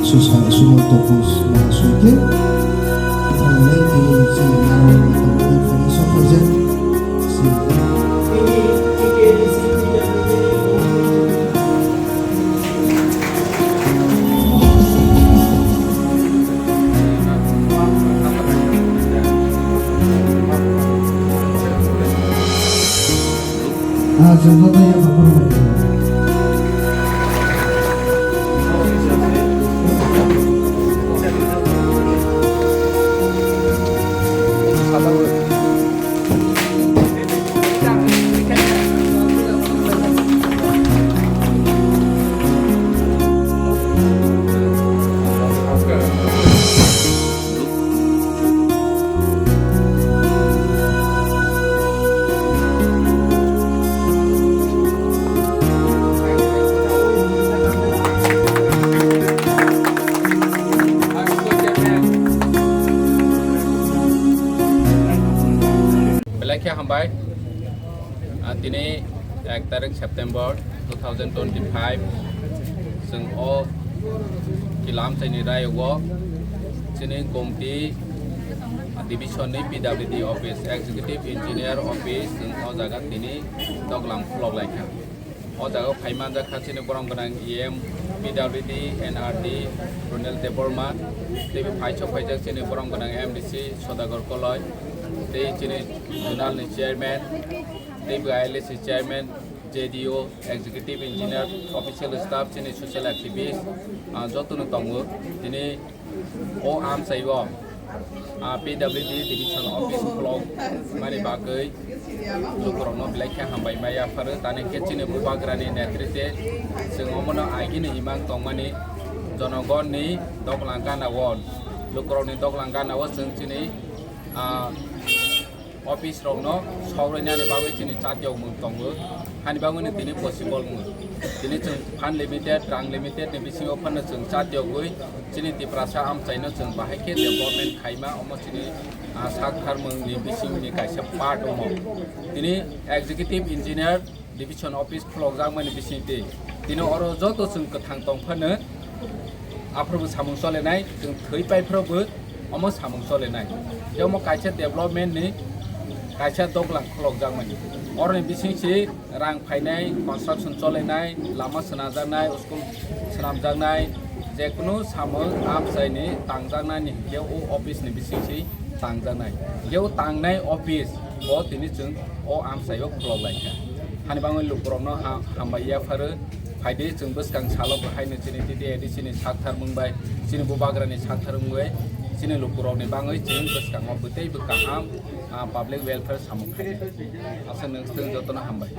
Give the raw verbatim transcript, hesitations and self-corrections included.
Susan Sumantopus Mahasungke, Thangnai Tini Chini Narwani Tongmani Thangnai Sokhaijak, Sri. Ah, chwng joto yaphang phuru bai. Belai khe hambai. Ah, tini ek tarik September two thousand twenty-five, chwng o Kilamchaini rayogo chini Gomti division ni P W D office, executive engineer office, chwng o jaga tini doglam khulok lai kha. O jaga o phai manjak kha chini borom gwnang E M, P W D, N R D, Ronel Debbarma, tei bo phai sok phaijak chini borom gwnang M D C Sodagar Koloi, tei chini zonal ni chairman, tei bo I L A C chairman, J D O, executive engineer, official staff, chini social activist, ah, joto no tongo. Tini o amchai o, ah, P W D division office khulok mani bagwi lukurokno belai khe hambai ma yapharo. Tani khe chini bubagrani netrite chwng omono agini imang tongmani jonogonni doglang gana o, lukurokni doglang gana o chwng chini, ah, office rokno saurainani bagwi chini chatiyokmung tongo. Hani bagwino tini possible wng. Tini chwng fund limited, rang limited ni bisingo phano chwng chatiyogwi chini Tiprasa amchaino chwng bahai khe development khaima, omo chini, ah, sak tharmung ni bisingni kaisa part omo. Tini executive engineer division office khulokjakmani bisingtwi tini oro joto chwng kwthang tong phano aphuru bo samung cholenai, chwng thwi pai phuru bo omo samung cholenai. Tei omo kaisa development ni kaisa doglam khulokjakmani. Oroni bising si rang phainai, construction cholenai, lama swnajaknai, school swnamjaknai, jekunu samung amchaini tangjaknani hinkhe o office ni bising si tangjaknai. Hinkhe o tangnai office bo tini chwng o amchaio khulok lai kha. Hani bagwi lukurokno ha-, hambai yapharo. Phaidi chwng bwskang salo bo haino chini T T A D C ni sak tharmung bai, chini bubagrani sak tharmung bai, chini lukurokni bagwi chwng bwskango bwtwi bw kaham, ah, public welfare samung khainai. Aswk nwng jotono hambai.